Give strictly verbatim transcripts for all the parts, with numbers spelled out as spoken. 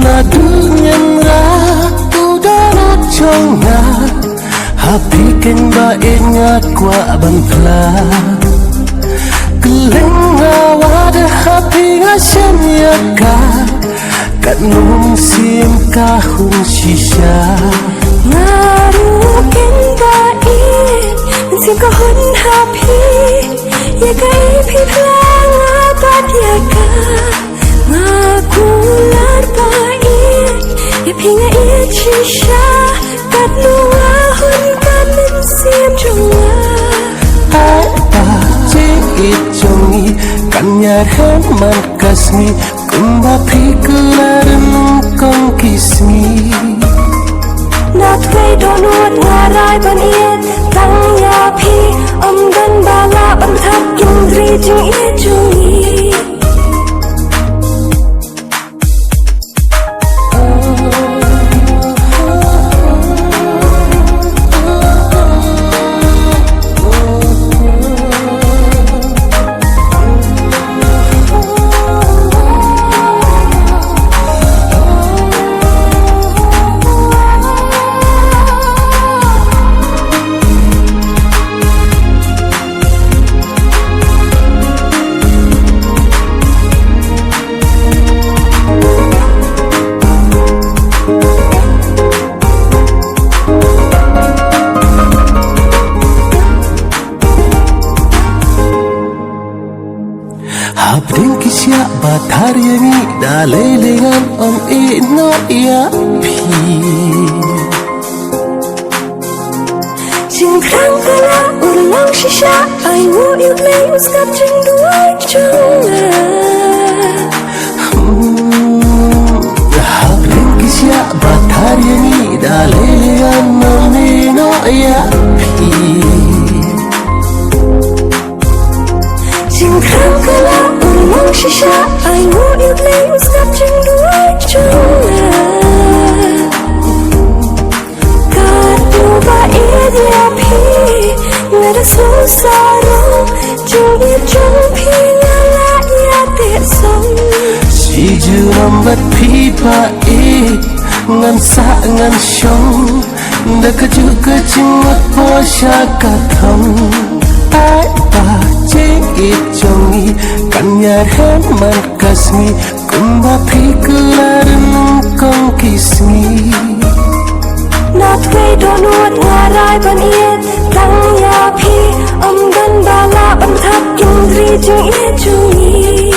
Naduh ngin rah u dohnud jong nga, ha phi keiñ ba ïeit nga kwah ban phla. Kylleng nga wad ha phi nga shem ïa ka, katno mynsiem ka hun shisha. Nga ruh keiñ ba ïeit, mynsiem ka hun ha phi, ïa kaei phi phla nga bad ïa ka. Nga kular ba ïeit, ïa phi nga ïeit shisha, katno nga hun ka mynsiem jong nga. Ai ba jingïeit jong ngi kan ïaid man ka sngi, kumba phi kular nyngkong ki sngi. Naduh kawei dohnud nga rai ban ïeit tang ïa phi, ym don ba lah ban thad ki ri jingïeit jong ngi. Hapdeng ki siah ba thar ïa ngi, da lei lei ngan ym ïehnoh ïa phi. Jingkhrang ka la urlong shisha, ai nguh ïa U Blei u sngap jingduwai jong nga. Hmm, hapdeng ki siah ba thar ïa ngi, da lei lei ngan ym ïehnoh ïa phi. Jingkhrang ka la urlong shisha, ai nguh ïa U Blei u sngap jingduwai jong nga. Katno ba ïeit ïa phi nga da sngewsarong, jingïeit jong phi nga la ïateh song. Shi junom bad phi ba ïeit ngan sah ngan shong, da kajuh ka jingmut bor sha ka thong. Ai ba jingïeit jong ngi kan ïaid man ka sngi, kumba phi kular nyngkong ki sngi. Naduh kawei dohnud nga rai ban ïeit tang ïa phi, ym don ba lah ban thad ki ri jingïeit jong ngi.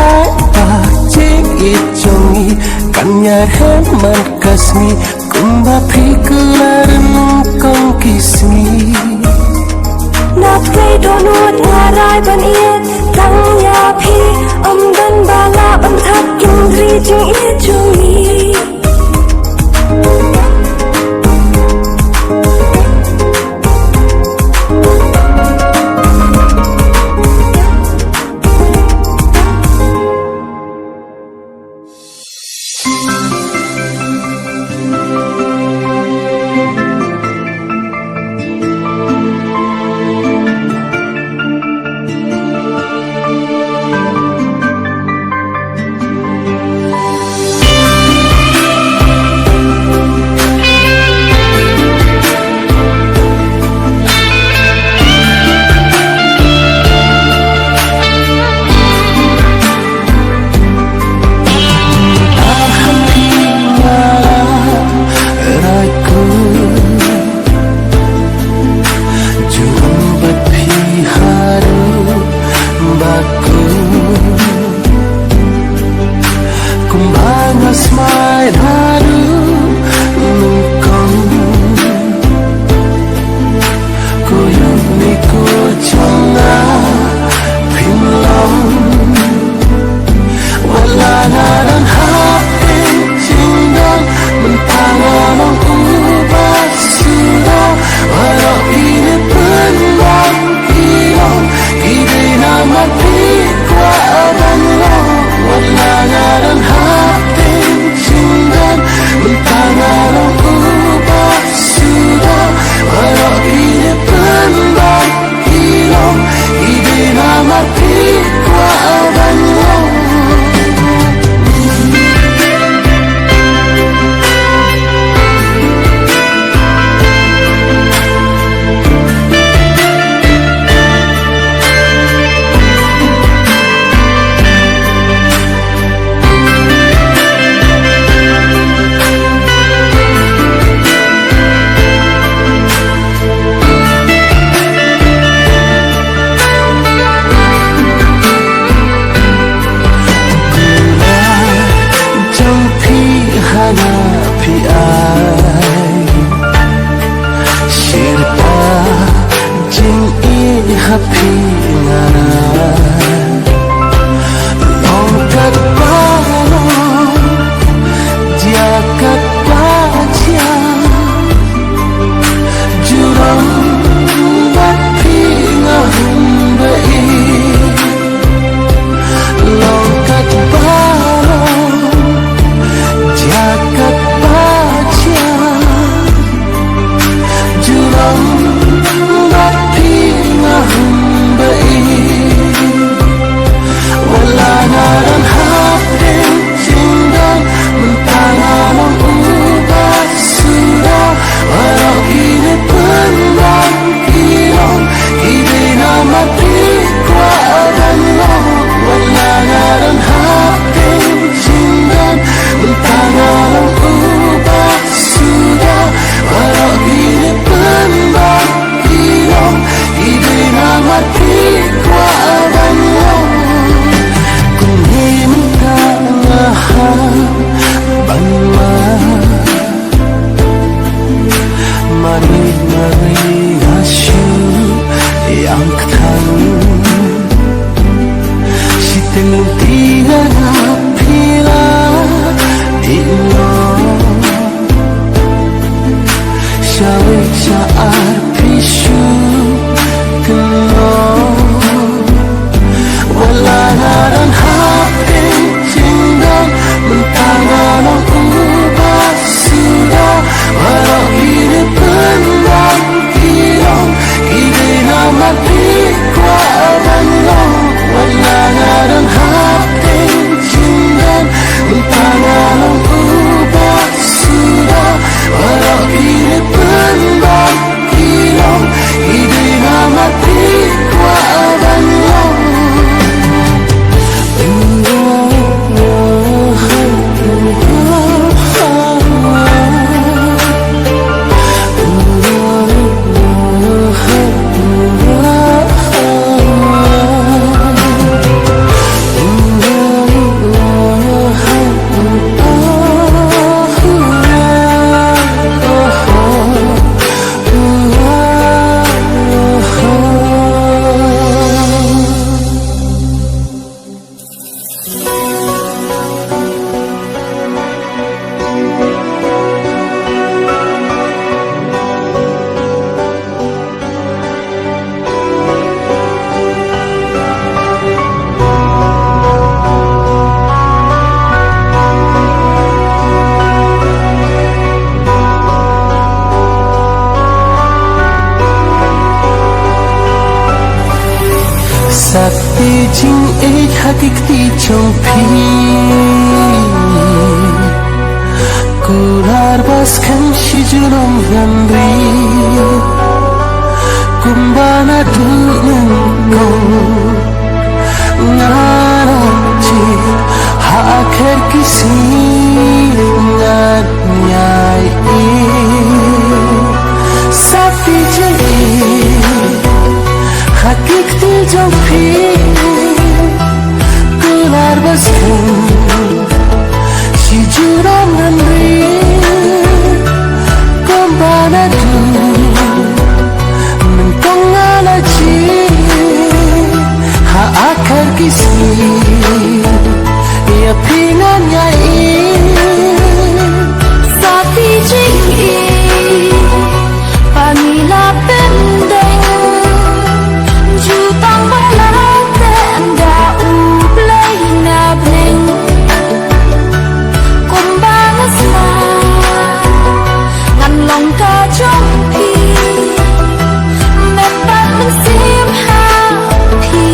Ai ba jingïeit jong ngi kan ïaid man ka sngi, kumba phi kular nyngkong ki sngi. Naduh kawei dohnud nga rai ban ïeit tang ïa phi, ym don ba lah ban thad ki ri jingïeit jong ngi. Ki kti jong phi, kular ba skhem shi junom ngan ri. Kumba naduh nyngkong nga la jied, ha akhir ki sngi ngan ïai ïeit. Sa phi jingïeit ha ki kti jong phi, kular ba skhem shi junom ngan ri. Kumba naduh nyngkong nga la jied, ha akhir ki sngi ïa phi ngan ïai ïeit. Sa phi jingïeit ba ngi la pyndeng, ju tang ba la teh da U Blei na bneng. Kumba nga sngap ngan long ka jong phi, met bad mynsiem ha phi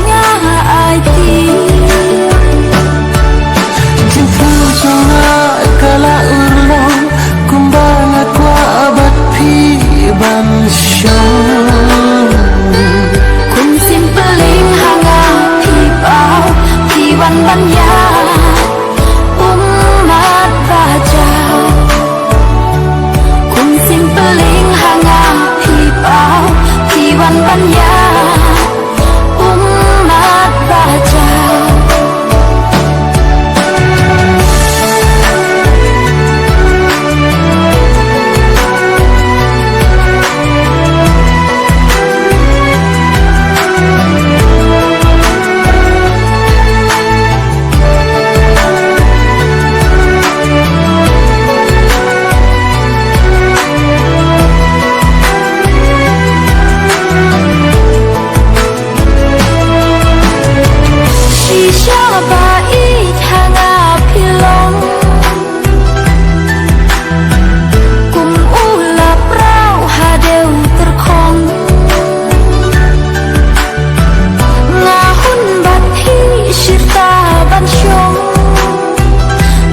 nga aiti. Jingpyrkhat jong nga ka la urlong, kumba nga kwah bad phi ban shong. Kum sien pyrshah ha nga phi paw, phi wan ban ïaid ummat ba jaw. Kum sien pyrshah ha nga phi paw, phi wan ban ïaid ummat ba jaw. Shisha ba ïeit ha nga phi long, kum u laprau ha dew tyrkhong. Nga hun bad phi shirta ban shong,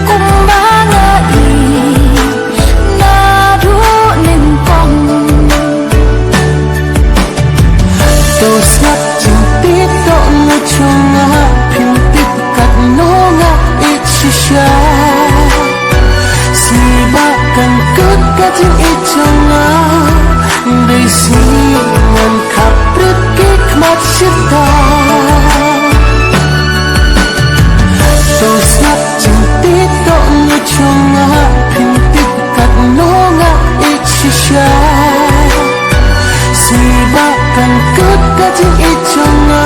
kumba nga ïeit naduh nyngkong. To sngap jingtip to ngut jong nga, phim tip katno nga ïeit shisha. Sngi ba kan kut ka jingïeit jong nga, dei sngi ngan khaprit ki khmat shirta. To sngap jingtip to ngut jong nga, phim tip katno nga ïeit shisha. Sngi ba kan kut ka jingïeit jong nga,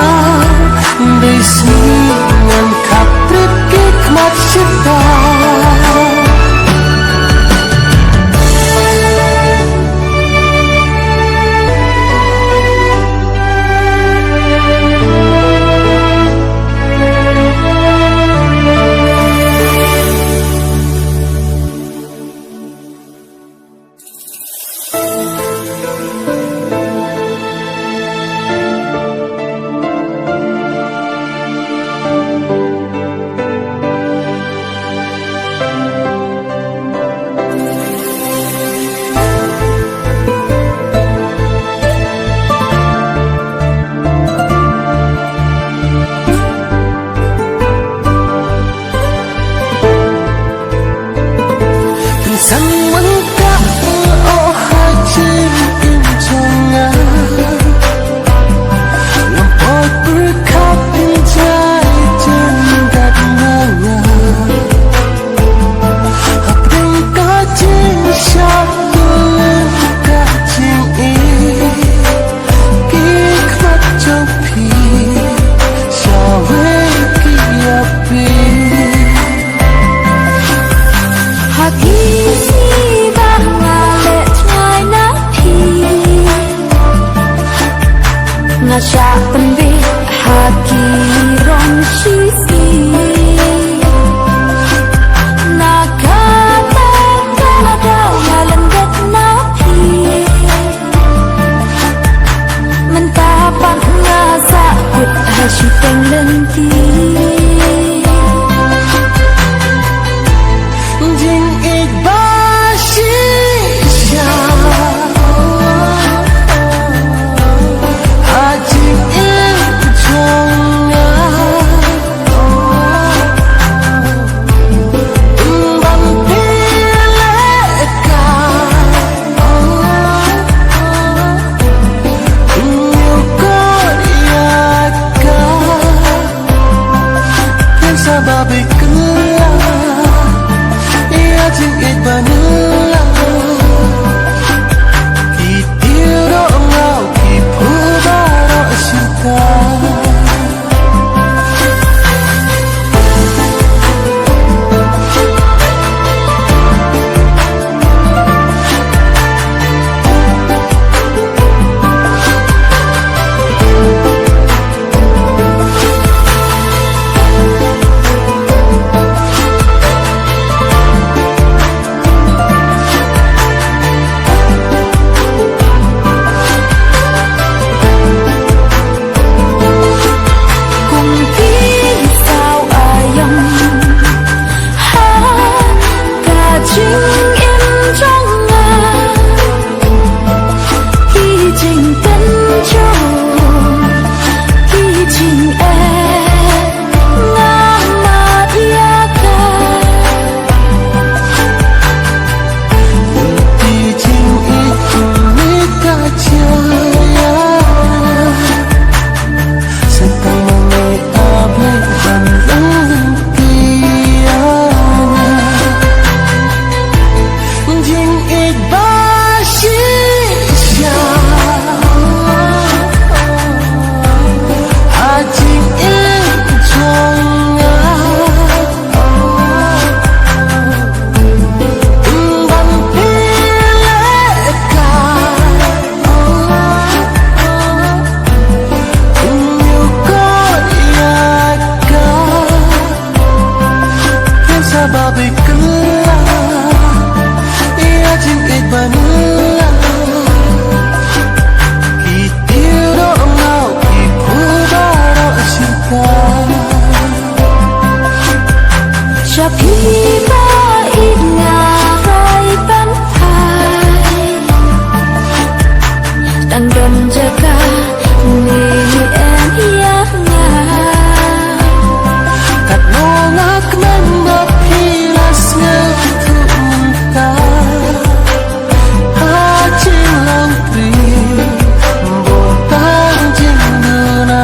dei sngi ngan khaprit ki khmat shirta. Ba bik la, ïa jingïeit ba nylla. Ki tyrok ngaw ki phu baroh shirta. Kum ki saw aïom ha ka jingim jong nga, ki jingpynjot, ki jingeh, nga mad ïa ka. Ki jingïeit kumne ka jia ïa nga. Sa tang ma me, A Blei, ban leh lynti ïa nga. Jingïeit ba shisha ha jingim jong nga. Ban pynlehkai, pynïoh ïa ka. Pynsa ba bik la, ïa jingïeit ba nylla. Ki tyrok ngaw ki phu baroh shirta. Sha phi ba ïeit nga rai ban phai. Tang don jaka ne em ïa nga. Katno nga kmen ba phi la sngewthuh mynta. Ha jinglong phi bun tang jingduna.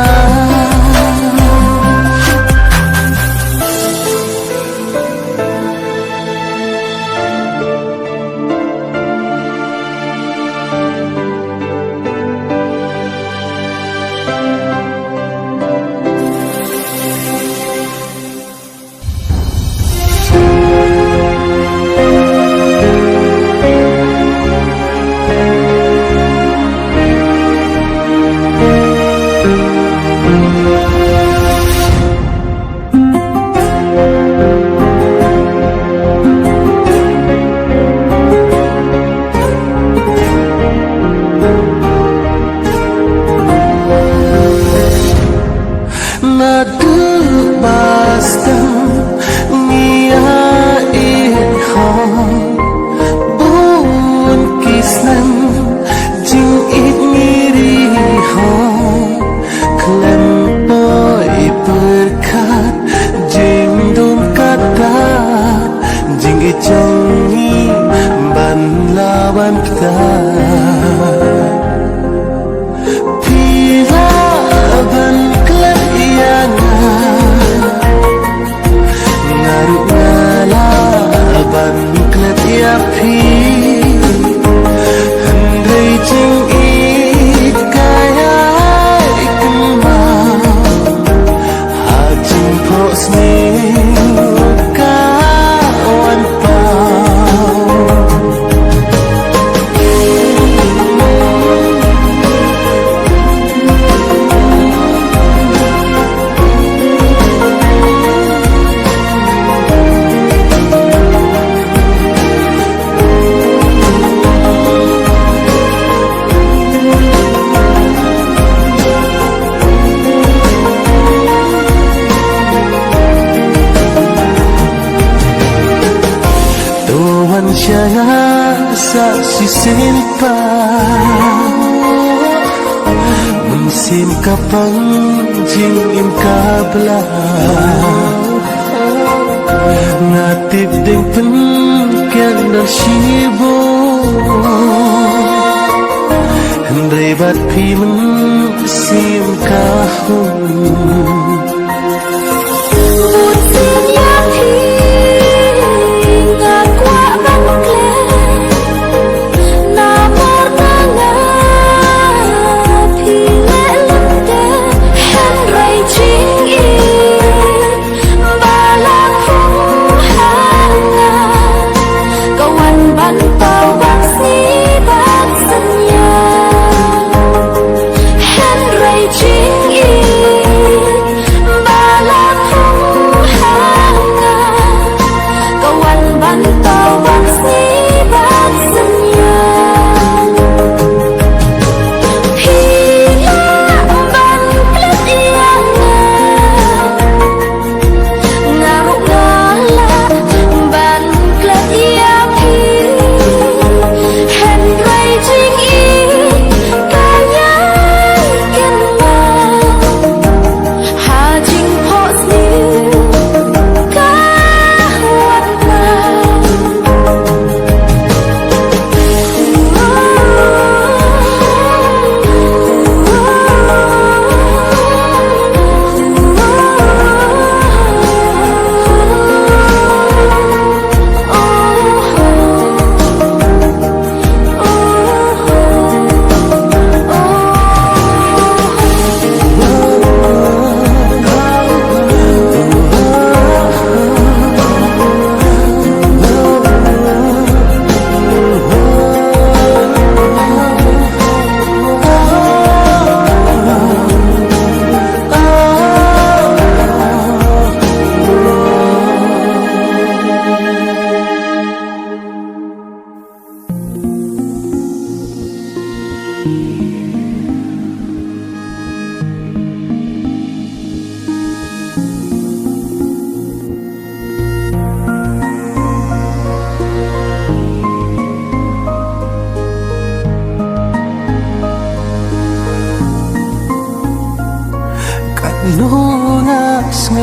Naduh ba sdang ngi ïa ïeit ha bun ki snem, jingïeit ngi ri ha khlem poi pyrkhat, jingdum kata jingïeit jong ngi ban la wan pyrta. Phi lah ban klet ïa nga, nga ruh nga lah ban klet ïa phi. Hynrei jingïeit ka ïai kynmaw ha jingphohsniew ka wan paw. To wan sha nga sa shisien pat, mynsiem ka pang jingim ka blah. Nga tip dang pynkiang da shibun, hynrei bad phi mynsiem ka hun.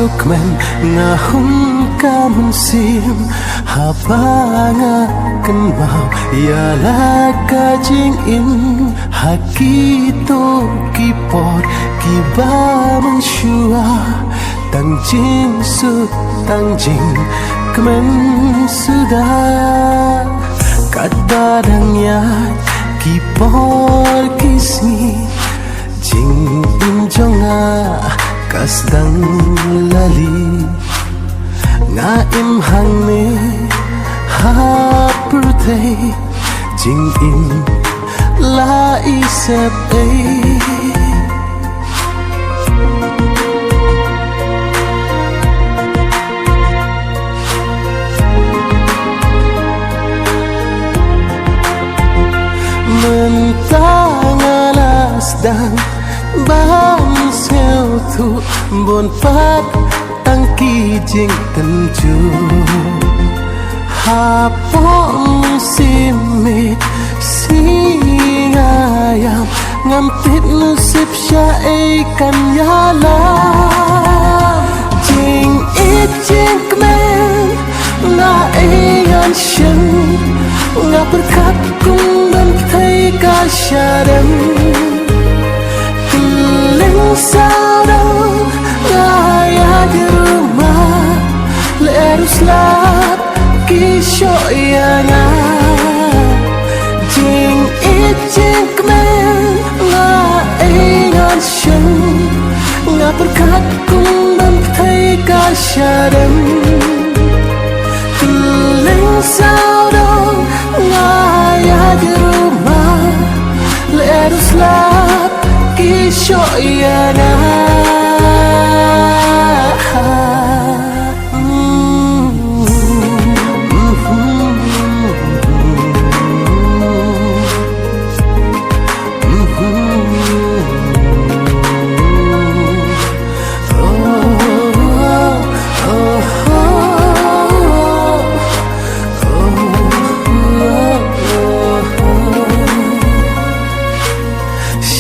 Kmen nga hun ka mynsiem haba nga kynmaw ïa la ka jingim ha kito ki por kiba mynshuwa. Tang jingsuk tang jingkmen suda. Katba dang ïaid ki por ki sngi, jingim jong nga ka sdang lali. Nga im hangne ha pyrthei, jingim la i sep ei. Mynta nga la sdang ban sngewthuh bun pat tang ki jingtynjuh. Hapoh mynsiem sngi nga ïam, ngam tip nusip shaei kan ïalam. Jingïeit jingkmen nga ïeit ngan shem, nga pyrkhat kum ban pynthei ka shadem. Kylleng sawdong nga ïaid rumah, leh ruh slap ki shoh ïa nga. Jingïeit jingkmen nga ïeit ngan shem, nga pyrkhat kum ban pynthei ka shadem. Kylleng sawdong nga ïaid rumah, leh ruh slap ki shoh ïa nga.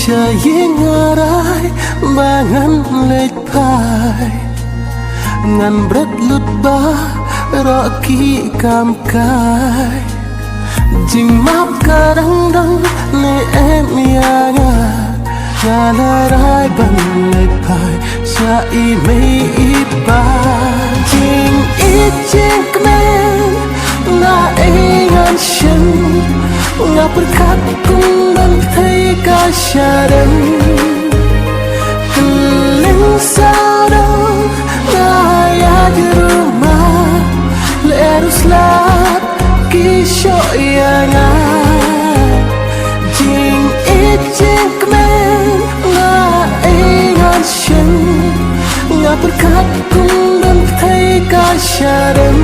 Sha ïing nga rai ba ngan leit phai, ngan bret lut baroh ki kam kai. Jingmap ka dang don ne em ïa nga, nga la rai ban leit phai sha i mei i pa. Jingïeit jingkmen nga ïeit ngan shem, nga pyrkhat kum ban pynthei ka shadem. Kylleng sawdong nga ïaid rumah, leh ruh slap ki shoh ïa nga. Jingïeit jingkmen nga ïeit ngan shem, nga pyrkhat kum ban pynthei ka shadem.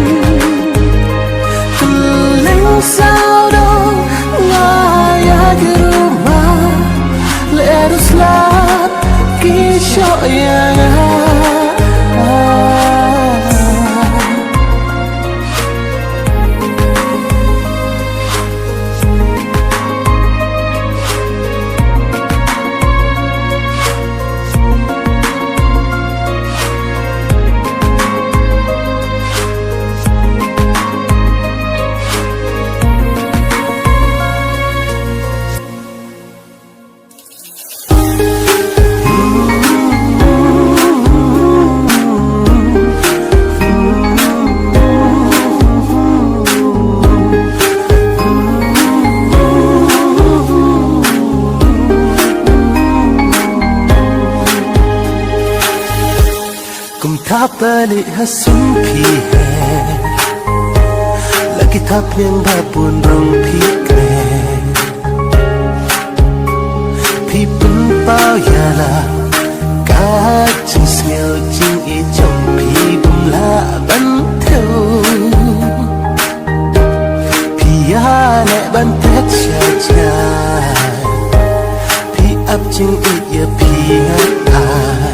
Kylleng sawdong nga ïaid rumah, leh ruh slap ki shoh ïa nga. Kum thap ali ha sum phi he, la ki thap liang ba bun rong phi kre. Phi pynpaw ïa la ka jingsngew jingïeit jong phi bym lah ban thew. Phi ïaleh ban phet sha jngai, phi ap jingïeit ïa phi ngan ai.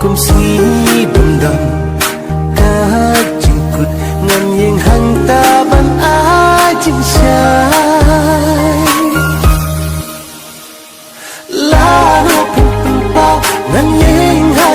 Kum sngi bym don ka jingkut, ngan ïeng hangta ban ai jingshai. Lano phin pynpaw, ngan ïeng ha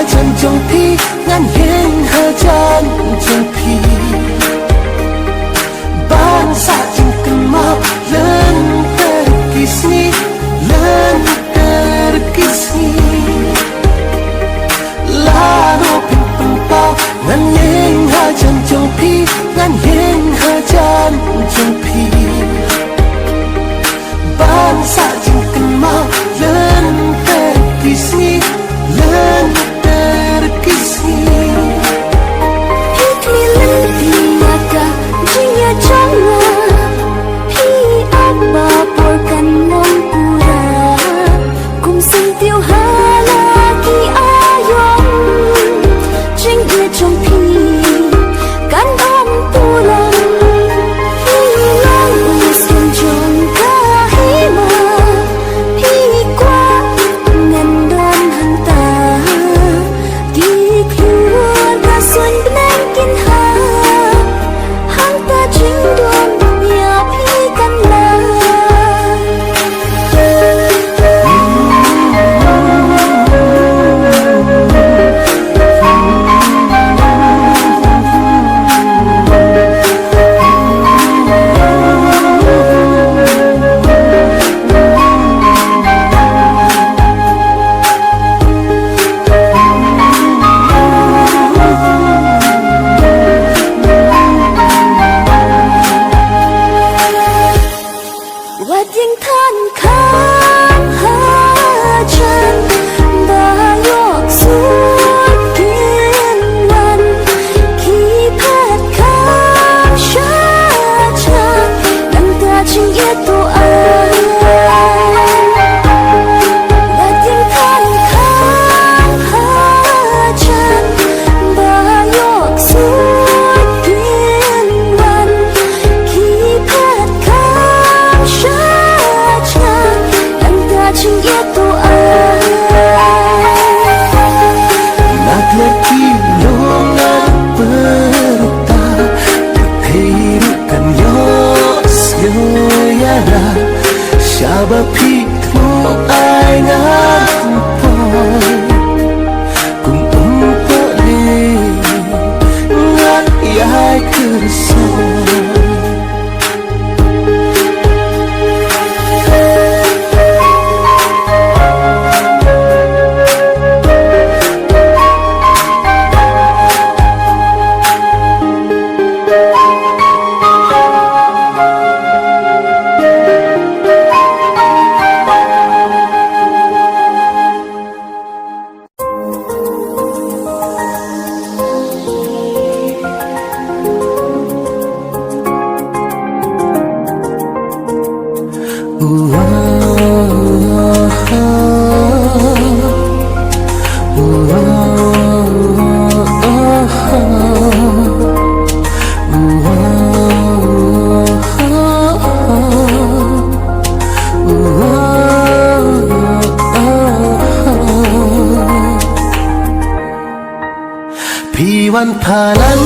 Phi wan palat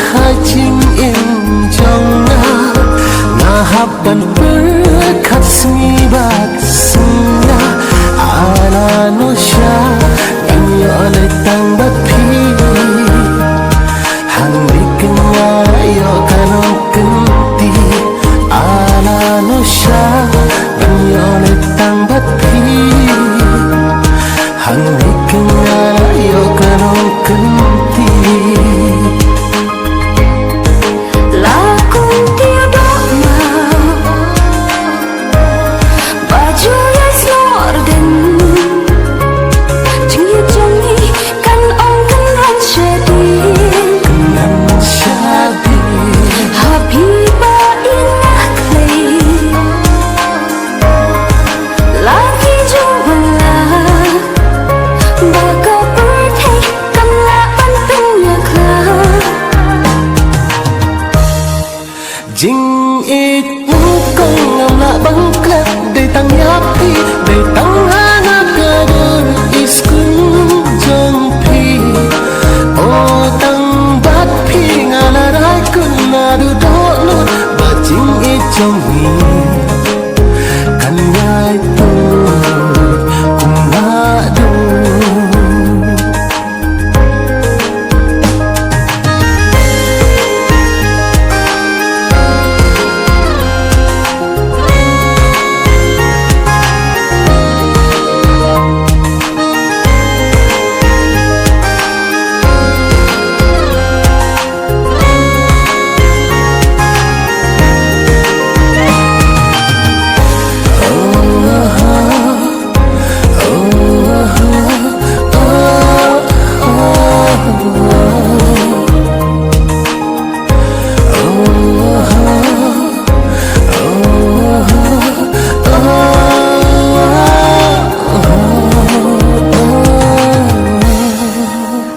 ha jingim jong nga, nga hap ban pyrkhat sngi bad sngi. Ala no sha, ngan ïoh leit tang bad phi. Hangne kynja ïoh ka longkynti. Ala no sha, ngan ïoh leit tang bad phi. Hangne kynja ïoh ka longkynti. La kumta doh ma, ba ju ïa sngewdon. Jingïeit jong ngi kan ym kynran shadien. Kynran shadien. Ha phi ba ïa nga khlei. La ki jong ba la, ba ka pyrthei kam lah ban pynïakhlad. Jingïeit nyngkong ngam lah ban klet, dei tang ïa phi, dei tang ha nga ka dur i skul jong phi. O tang bad phi nga la rai kynmaw dohnud, ba jingïeit jong ngi kan ïai tuid kumba dum.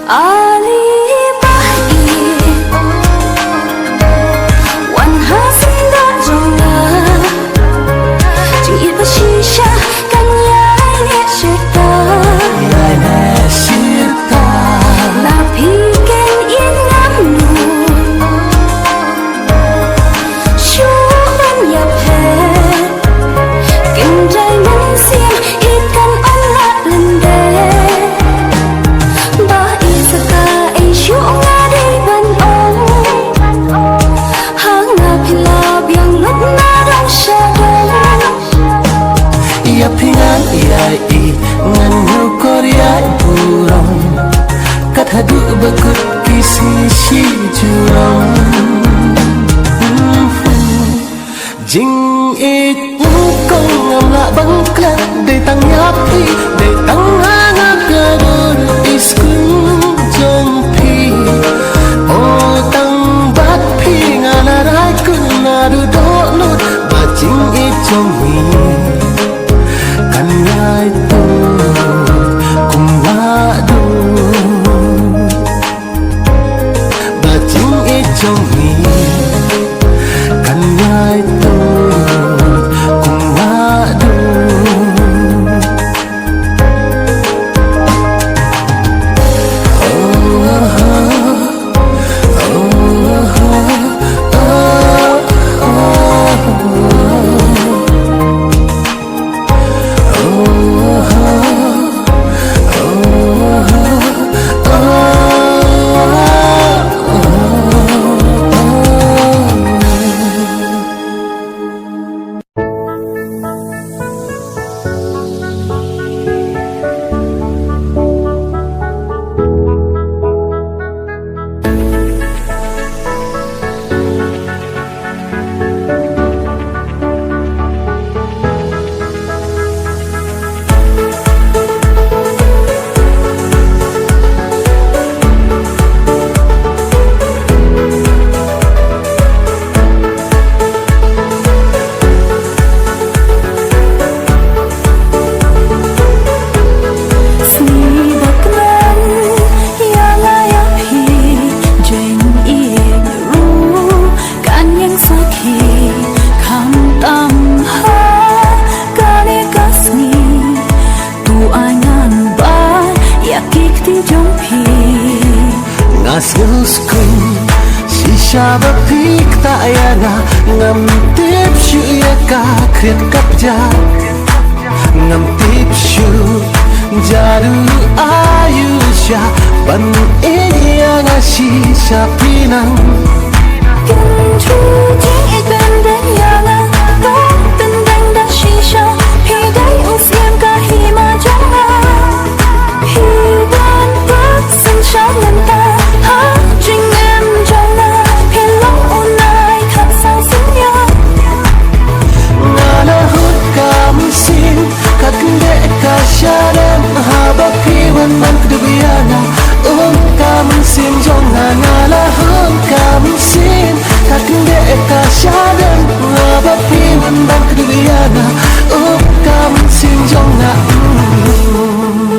Ali bah i wan ha senda jong nga. Jingïeit ba shisha kan ïai neh shirta. Ïai neh shirta. La phi ken ïeit ngam nu. Shu ban ïapher. Kynjai mynsiem i kan ym lah lyndet. Ba i sa kaei shuh nga dei ban ong. Ha nga phi la biang lut na dong sha dong. Ïa phi ngan ïai ïeit ngan ñiew kor ïai burom. Kat haduh ba kut ki sngi shi jurong. Jingïeit nyngkong ngam lah ban klet, dei tang ïa phi, dei tang ha nga ka dur i skul jong phi. O tang bad phi nga la rai kynmaw dohnud, ba jingïeit jong ngi kan ïai tuid kumba dum. Ba jingïeit jong ngi kan ïai tuid kumba dum. Sngi ba kmen ïa nga ïa phi, jingïeit ruh kan ïeng sakhi. Khamtam ha kane ka sngi, to ai ngan ban ïa ki kti jong phi. Nga Sngewskuh shisha ba phi ktah ïa nga, ngam tip shuh ïa ka khriat ka pjah. Ngam tip shuh jadu aïu sha ban ïeit ïa nga shisha phi nang. Kin ju jingïeit bym dei ïa nga, to pynbeit da shisha, phi dei u siem ka hima jong nga. Phi wan pat sngewsih mynta ha jingim jong nga, phi long u nai khap sang synñiang. Nga la hun ka mynsiem, ka kynde ka shadem, haba phi wan ban kdup ïa nga. Um ka mynsiem jong nga, nga la hun ka mynsiem, ka kynde ka shadem, haba phi wan ban kdup ïa nga. Um ka mynsiem jong nga. Mm.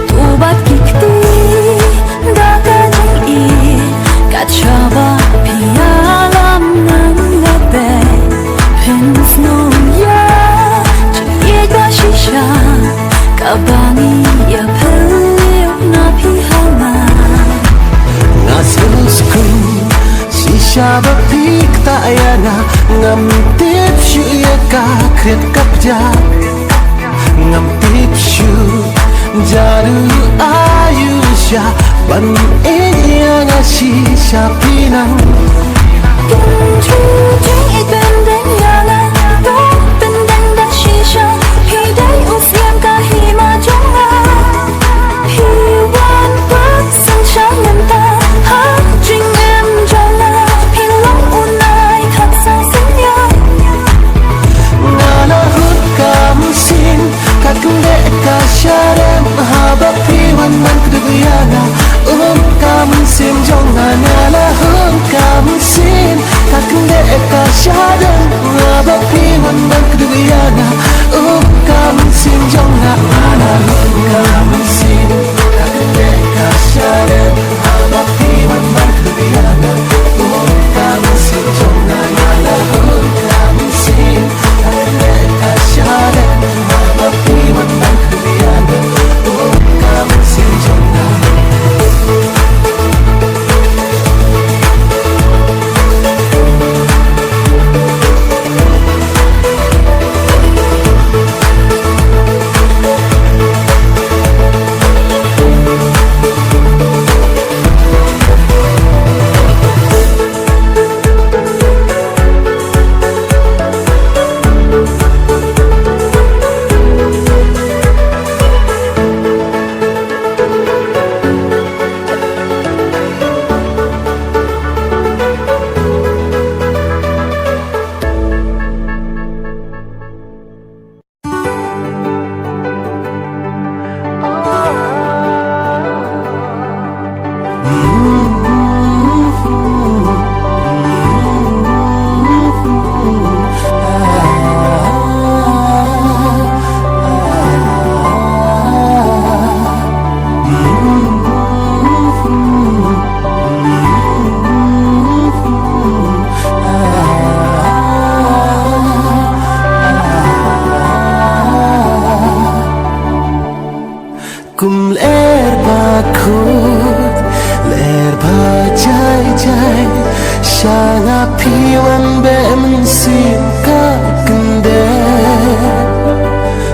To bad ki kti da ka jingïeit, kat shaba phi ïalam ngan lade. Phin sngew ïa jingïeit ba shisha, kaba ngi ïapylliew na phi ha nga. Nga sngewskuh shisha ba phi ktah ïa nga, ngam tip shuh ïa ka khriat ka pjah. Ngam tip shuh jadu aïu sha ban ïeit ïa nga shisha phi nang. Kin ju jingïeit bym dei ïa nga, to pynbeit da shisha, phi dei u siem ka hima jong nga. Phi wan pat sngewsih mynta ha jingim jong nga, phi long u nai khap sang synñiang. Nga la hun ka mynsiem, ka kynde ka shadem, haba phi wan ban kdup ïa nga. Um ka mynsiem jong nga, nga la hun ka mynsiem, ka kynde ka shadem, haba phi wan ban kdup ïa nga. Um ka mynsiem jong nga, nga la hun ka mynsiem, ka kynde ka shadem, haba phi wan ban kdup ïa nga. Um ka mynsiem jong nga, nga la hun ka mynsiem, ka kynde ka shadem, haba phi wan ban kdup ïa nga. Um ka mynsiem jong nga. Kum lyer ba khuid, lyer ba jai jai, sha nga phi wan beh mynsiem ka kynde.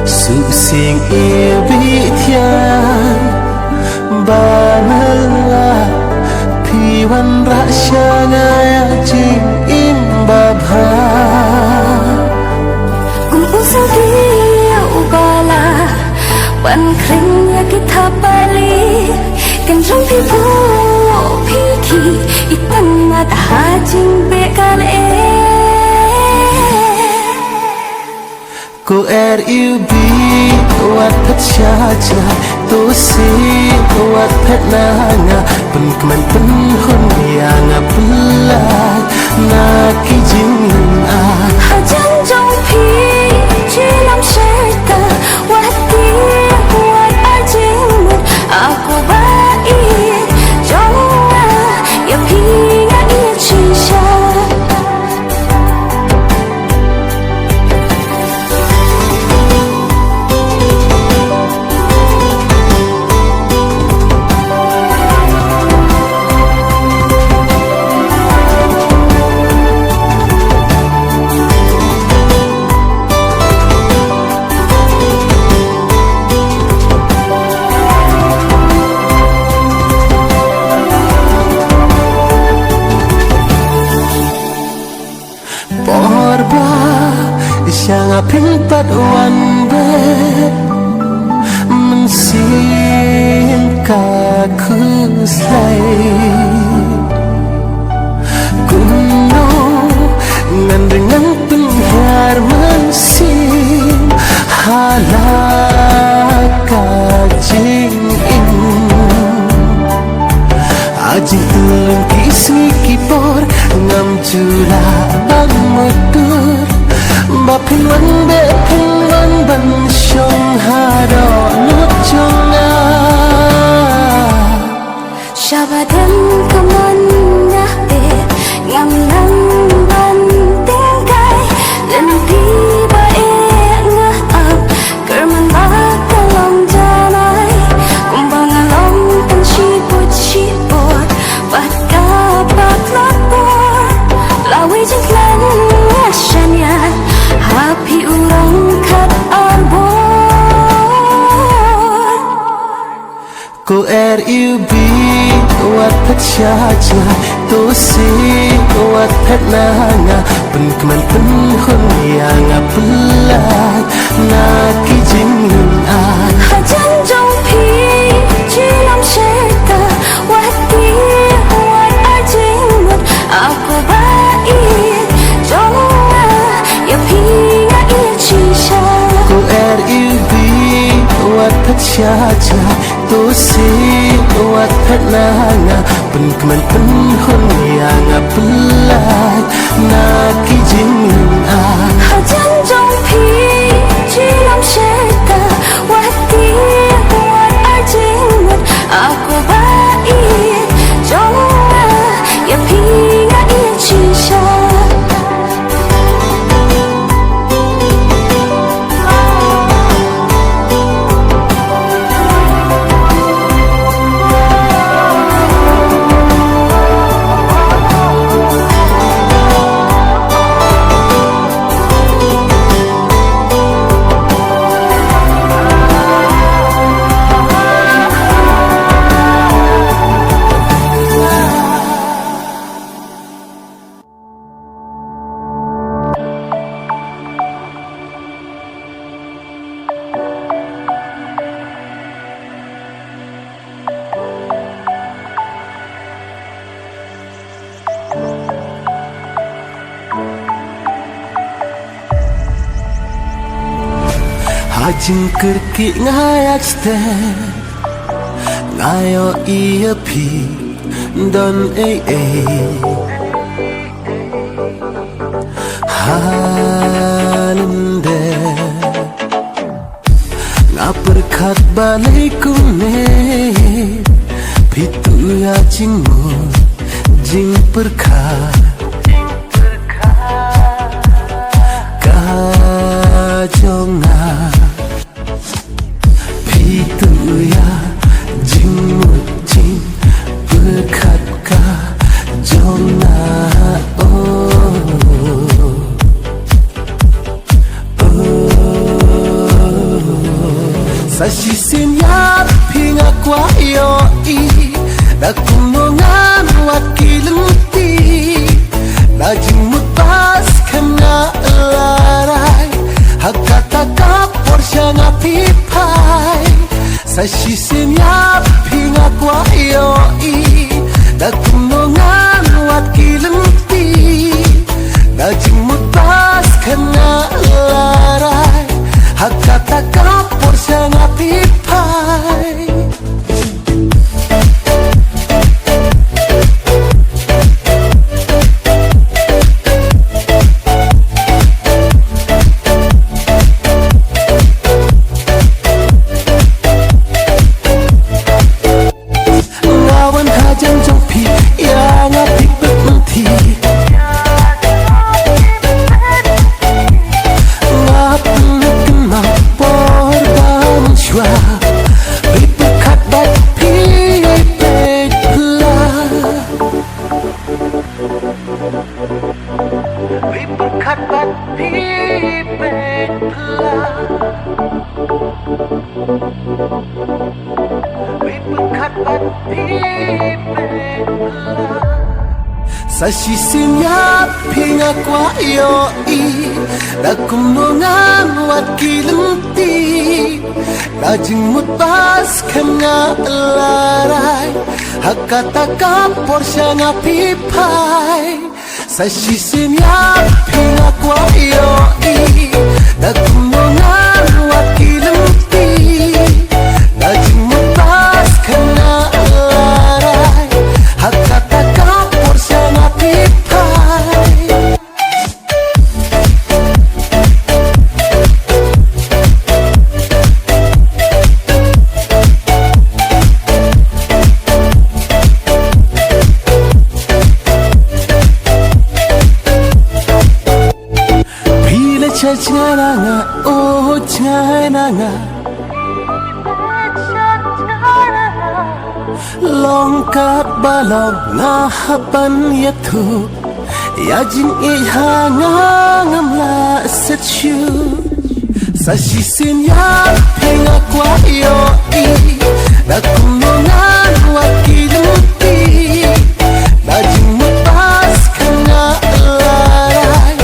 Suk sing i bih thiang ba mylla, phi wanrah sha nga ïa jingim ba bha. Kum u sawdong uba la wan khring ïa ki thapali, kan jong phi buh phi ki, i tang mat ha jingbeh ka lyer. Ko er iwbih wat phet sha jngai, to sih wat phet na nga, pynkmen pynhun ïa nga pynlait na ki jingmyntoi. Hajan jong phi jinglam shaita, wat tieng wat ai jingmut, a ko ba ïeit jong nga, ïa phi nga ïeit shisha. Pynpat wan beh mynsiem ka khuslai. Kumno ngan ring ngan pynhiar mynsiem ha la ka jingim. Ha jingtylli ki sngi ki por ngam ju lah ban mutdur ba phin wan beh phin wan ban shong ha dohnud jong nga. Sha ba dang ka mon nga te ngam nang ban tynrai. Lynti ba eh nga ap kyrmen ba ka long janai. Kumba nga long tang shibut shibut bad ka bak la por. Lawei jingkhlaiñ nga shaniah ha phi u rong khat ar bor. Ko er iwbih wat phet sha jngai, to sih wat phet na nga, pynkmen pynhun ïa nga, pyllait na ki jinglyngngai. Hajan jong phi junom shet, wat tieng wat ai jingmut, ako ba ïeit jong nga ïa phi nga ïeit shisha. Ko er iwbih wat phet sha jngai, to sih wat phet na nga, pynkmen pynhun ïa nga, pyllait na ki jinglyngngai. Hajan jong phi junom shet, wat tieng wat ai jingmut, ako ba ïeit jong nga ïa phi nga ïeit shisha. Ha jingkyrkieh nga ïa step, nga ïohi ïa phi don ei ei ha lyndet. Nga pyrkhat balei kumne, phi tuh ïa jingmut jingpyrkhat ka jong nga. Phi tuh ïa jingmut jingpyrkhat ka jong nga. Oh, oh. Sa shisien ïa phi nga kwah ïohi, da kumno ngan wad ki lynti, da jingmut ba skhem nga la rai, ha kata ka por sha nga phi phai. Sa shisien ïa phi nga kwah ïohi, da kumno ngan wad ki lynti, da jingmut ba skhem nga la rai, ha kata ka por sha nga phi phai. Nga wan hajan jong phi, ïa nga phi peit lynti. Nga pynlut kynmaw por ba mynshuwa, phi pyrkhat bad phi peit pla. Phi pyrkhat bad phi peit pla. Phi pyrkhat bad phi peit pla. Sa shisien ïa phi nga kwah ïohi, da kumno ngan wad ki lynti. Da jingmut ba skhem nga la rai, ha kata ka por sha nga phi phai. Sa shisien ïa phi nga kwah ïohi, da kumno ngan wad ki lynti. Da jingmut ba skhem nga la rai, ha kata ka por sha nga phi phai. Phi la jngai na nga, oh jngai na nga. Long kaba long nga hap ban ïathuh, ïa jingïeit ha nga ngam lah set shuh. Sa shisien ïa phi nga kwah ïohi, da kumno ngan wad ki lynti. Da jingmut ba skhem nga la rai,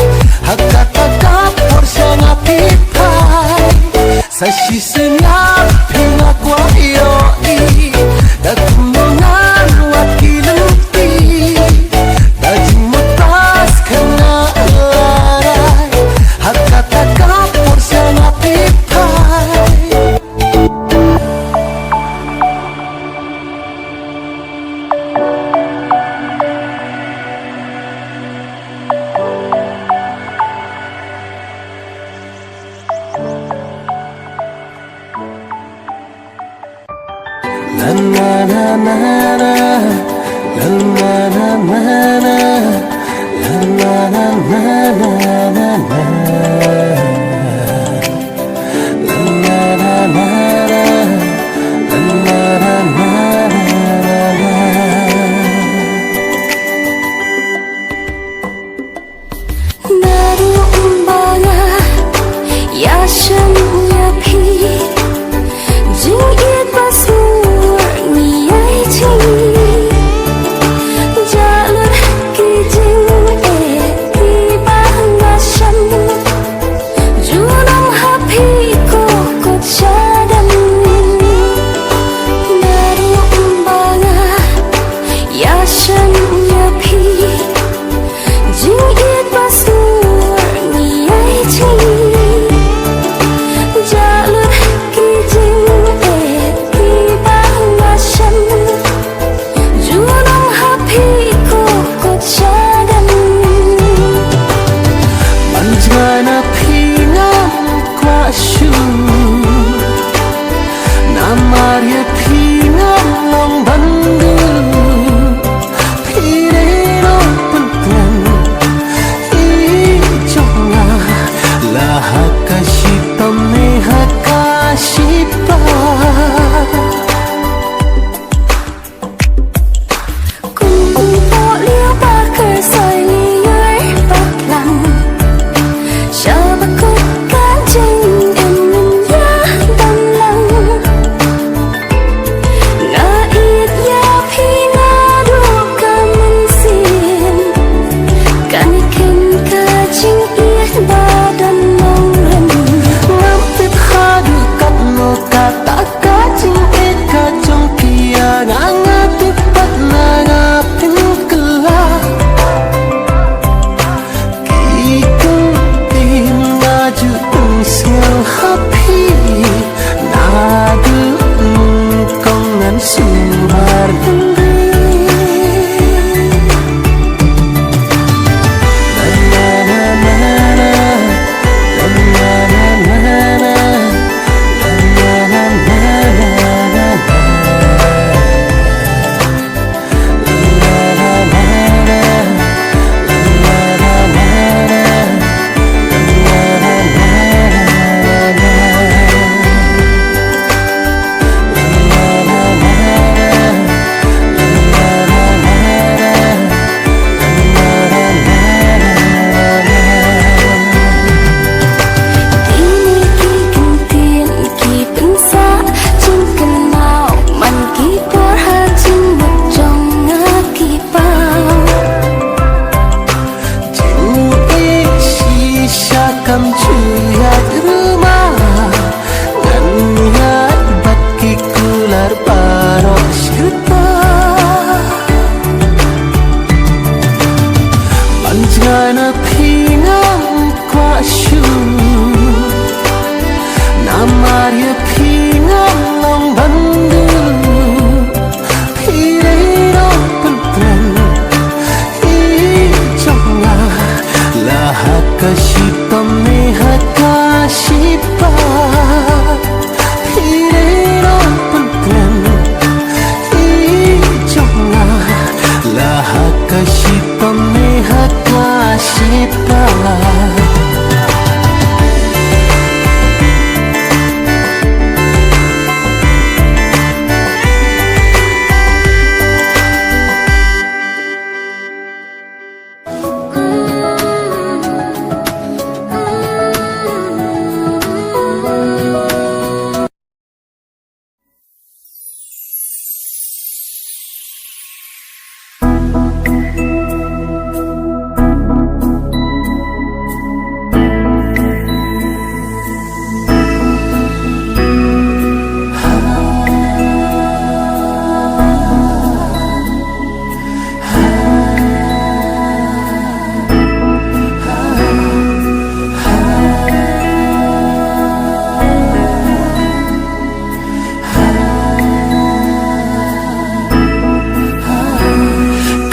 ha kata ka por sha nga phi phai. Sa shisien ïa phi nga kwah ïohi, da kumno ngan wad ki lynti. Da jingmut ba skhem nga la rai, ha kata ka por sha nga phi phai. Naduh ba nga ïashem ïa phi, jingïeit ba sngur ngi ïai jingïeit. Jalur ki jingeh kiba nga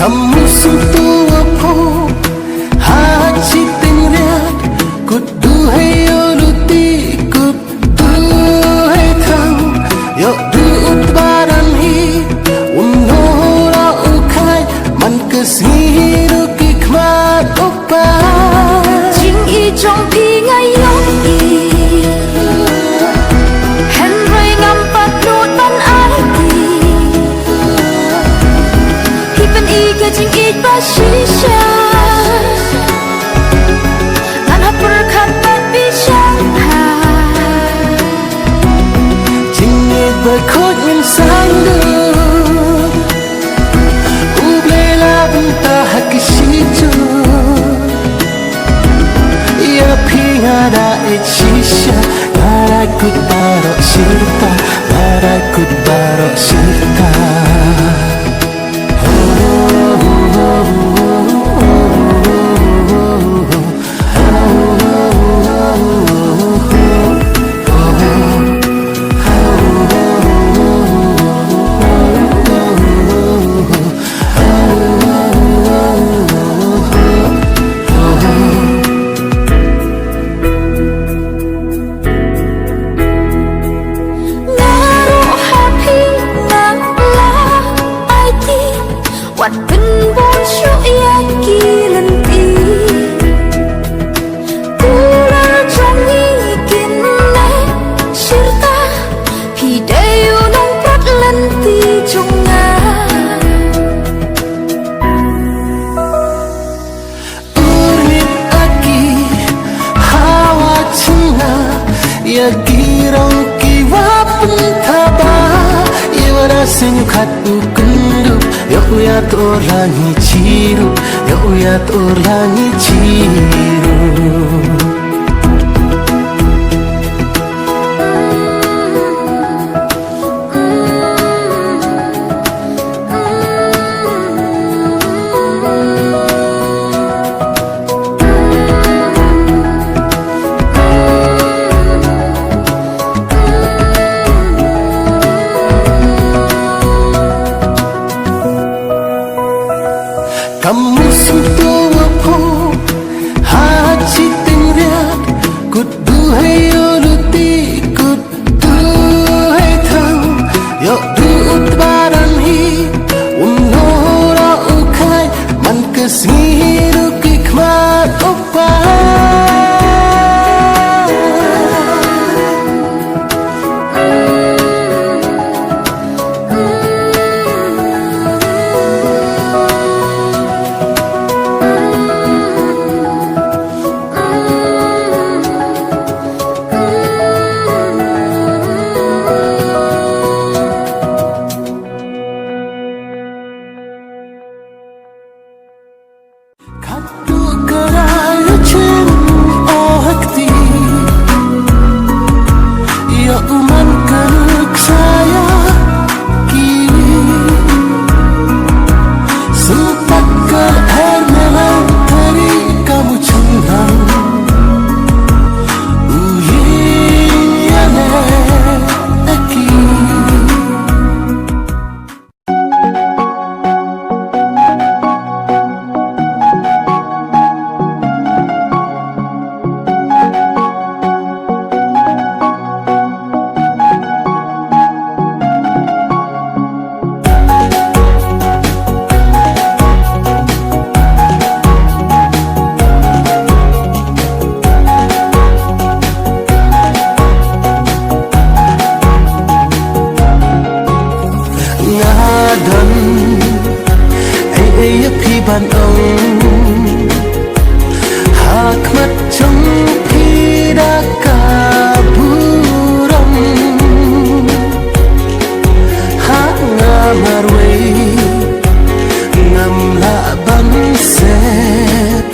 Ka mut sngewthuh wa phuh ha chi teng riat, kut duh hei ïoh luti, kut duh hei thang, ïoh duh u tba dang hi, u nora u khai, man ka sngi hi ruh ki khmat u pa. Jingïeit jong phi nga ïohi, hynrei ngam pat nud ban aiti. Phi pyni ka jingïeit ba shisha, ngan hap pyrkhat bad pyrshang ha. Jingïeit ba khuid ngin sangeh, U Blei la bynta ha ki shijur. Ïa phi nga da ïeit shisha, nga da kut baroh shirta, nga da kut baroh shirta. Nga ruh ha phi nga la aiti, wat pynbun shuh ïa ki lynti. Kular jong ngi kin neh shirta, phi dei u nongprat lynti jong nga. Urngit aki hawa chynna, ïa ki rong ki wa pynthaba, ïa wa da seng u khat u kyndup, ïa u ïa tur la ngi chirup, ïa u ïa tur la ngi chirup. Ka mut sngewthuh wa phuh ha chi teng riat, kut duh hei ïoh luti, kut duh hei thang, ïoh duh u tba dang hi, u nora u khai, man ka sngi hi ruh ki khmat u pa. Katto ka rah ïa chin o hakti, ïa u man ka ruk sa ïa ki. Sumpak ka her melang tari ka muchang lang. U yin ïa le aki. Nga don ei ei ïa phi ban ong ha khmat jong phi da ka burom. Ha nga marwei ngam lah ban sep,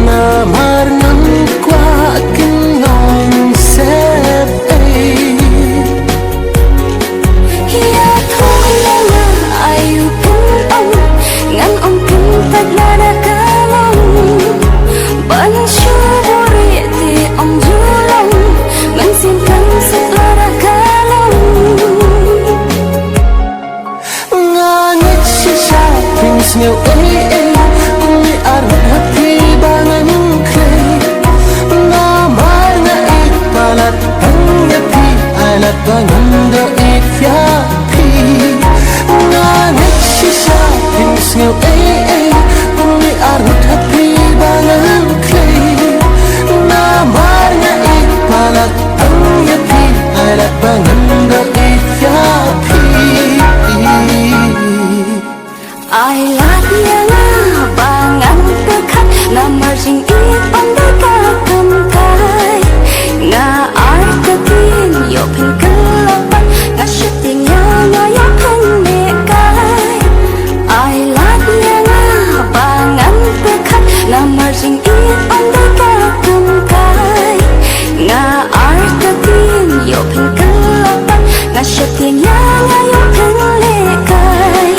namar ngam kwah kin long sep ei. Ïa thok ïa nga aïu phin ong, ngan ong kyntait lada ka long ban shu buhrieh te ong ju long. Sngew ei ei, kum i arngut ha phi ba ngan khlei. Namar nga ïeit palat tang ïa phi, ai lad ba ngan da ïeit ïa phi. Nga ngeit shisha, phin sngew ei ei, kum i arngut ha phi ba ngan khlei. Namar nga ïeit palat tang ïa phi, ai lad ba ngan da ïeit ïa phi. Ai lad ïa nga ba ngan pyrkhat, namar jingïeit ym dei ka kam kai. Nga artatien ïoh phin kylla pat, nga sheptieng ïa nga ïoh phin lehkai. Ai lad ïa nga ba ngan pyrkhat, namar jingïeit ym dei ka kam kai. Nga artatien ïoh phin kylla pat, nga sheptieng ïa nga ïoh phin lehkai.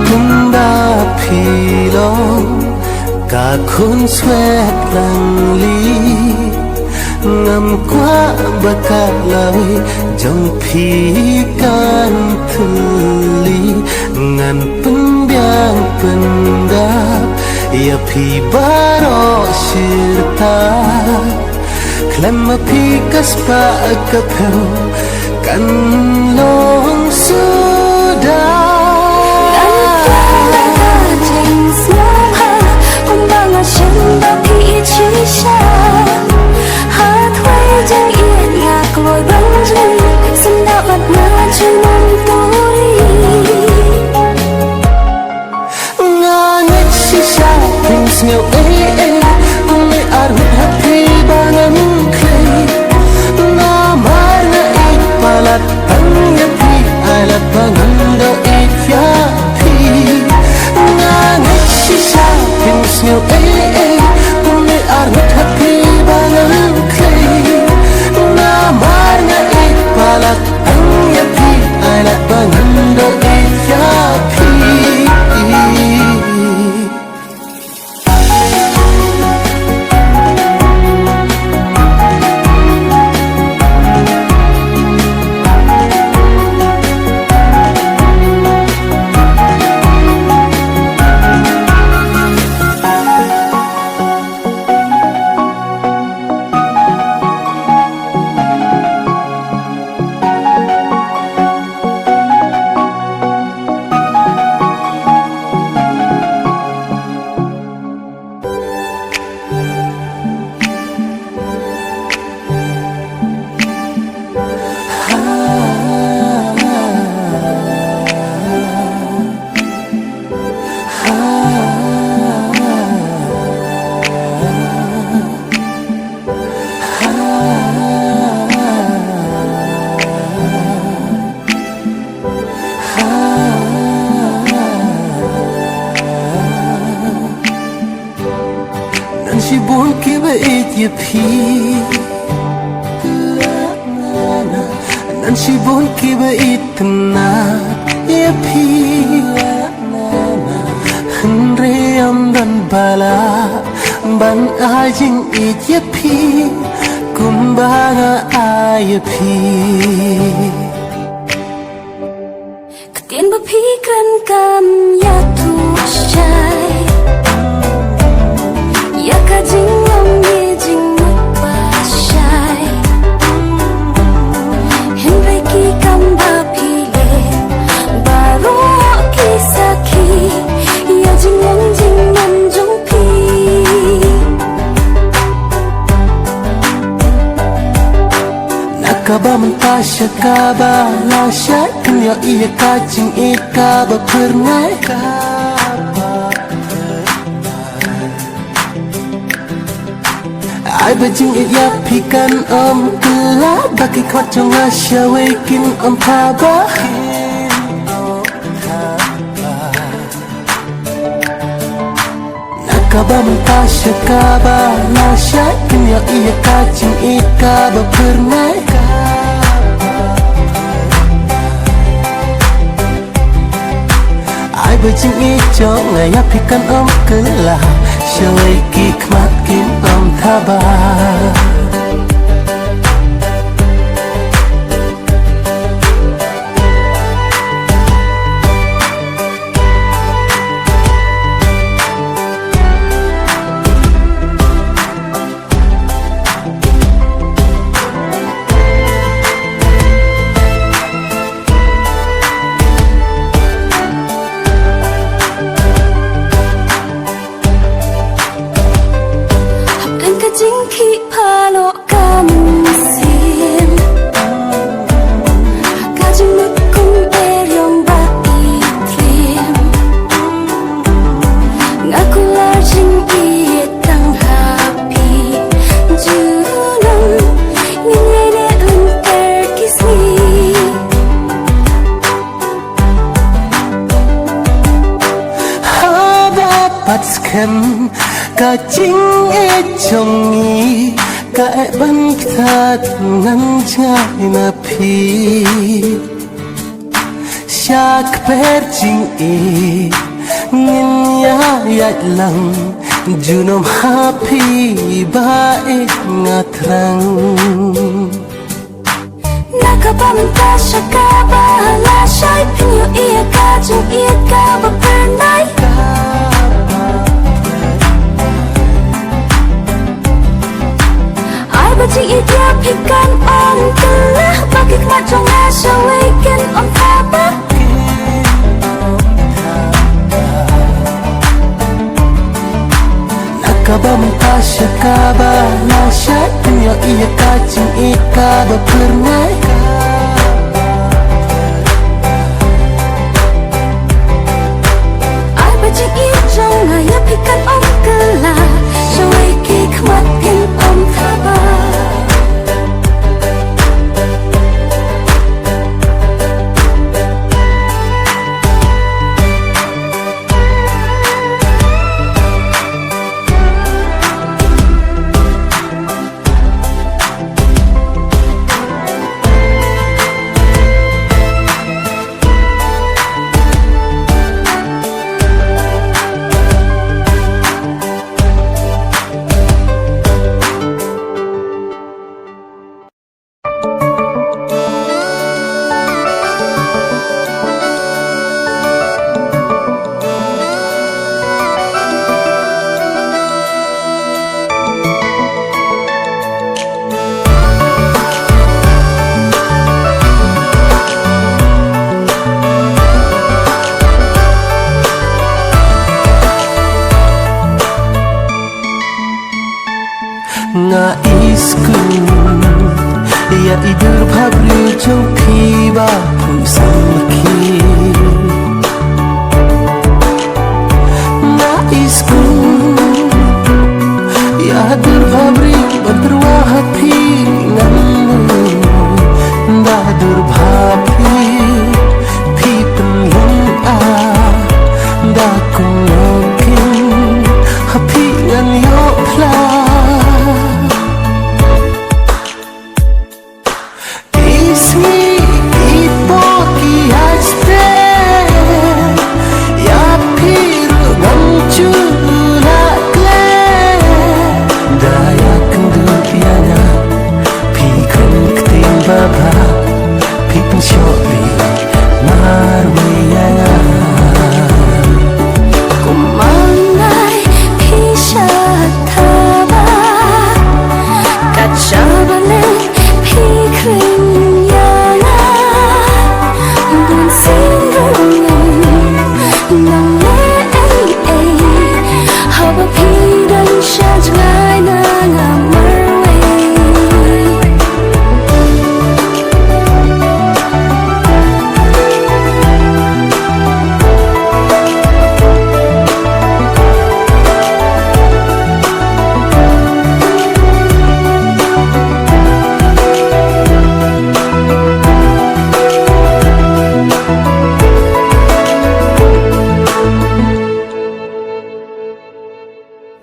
Kumba phi long ka khun swet lang li. Ngam kwah ba ka lawei jong phi kan thuli. Ngan pynbiang pyndap ïa phi baroh shirta. Khlem ma phi ka spah ka phew kan long suda. Ngan kylla ka jingsngewbha kumba nga shem ba phi ïeit shisha. Hathawei jingïeit nga kloi ban jngai, sngewbha mat nga junom turi. Nga ngeit shisha phin sngew ei ei, kum i arngut ha phi ba ngan khlei. Namar nga ïeit palat tang ïa phi, ai lad ba ngan da ïeit ïa phi. Nga ngeit shisha phin sngew ei ei, kum i arngut ha phi ba ngan khlei. Namar nga ïeit palat tang ïa phi, ai lad ba ngan da ïeit ïa phi. Nan shibun kiba ïeit ïa phi. Nan shibun kiba itynnad ïa phi. Hynrei ym don ba lah ban ai jingïeit ïa phi kumba nga ai ïa phi. Ktien ba phi kren kam ïathuh shai ïa ka jinglong ne jingmut ba shai. Hynrei ki kam ba phi leh baroh ki sakhi ïa jinglong jingman jong phi. Na kaba mynta sha kaba lashai, phin ïohi ïa ka jingïeit kaba phyrnai. Ai ba jingïeit ïa phi kan ym kylla, ba ki khmat jong nga shawei kin ym phah ba. Na kaba mynta sha kaba lashai, phin ïohi ïa ka jingïeit kaba phyrnai. Ba jingïeit jong nga ïa phi kan ym kylla, shawei ki khmat kin ym thaba. Hapdeng ka jingkhih phalok ka mynsiem, ha ka jingmut kum eriong ba i thliem, nga kular jingïeit tang ha phi. Junom ngin ïaineh lynter ki sngi. Haba pat skhem ka jingïeit jong ngi, ka eh ban ktah, ngan jngai na phi. Sha kper jingïeit ngin ïa ïaid lang, junom ha phi ba ïeit nga thrang. Na kaba mynta sha kaba lashai, phin ïohi ïa ka jingïeit kaba phyrnai. Ai ba jingïeit ïa phi kan ym kylla, ba ki khmat jong nga shawei kin ym thaba. Na kaba mynta sha kaba lashai, phin ïohi ïa ka jingïeit kaba phyrnai. Ai ba jingïeit jong nga ïa phi kan ym kylla, shawei ki khmat kin ym thaba. Nga iskup ïa i dur bhabriew jong phi ba pun samrkhie. Nga iskup ïa dur bhabriew ban tyrwa ha phi, ngan da dur bhabriew phi pynlong a da kumno kin ha phi ngan ïoh phla. Ki sngi ki por ki ai stet, ïa phi ruh ngam ju lah klet. Da ïakynduh ïa nga, phi kren ktien babha, phi pynshoh phi marwei ïa nga. Kumno nai phi sha thaba, kat shaba leh phi kren ïa nga. Bun sien ruh ngam nang leh ei ei, haba phi don sha jngai na nga marwei.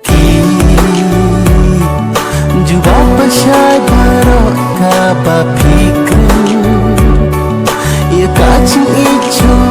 Ki jubab ba shai baroh kaba phi kren ïa ka jingïeit jong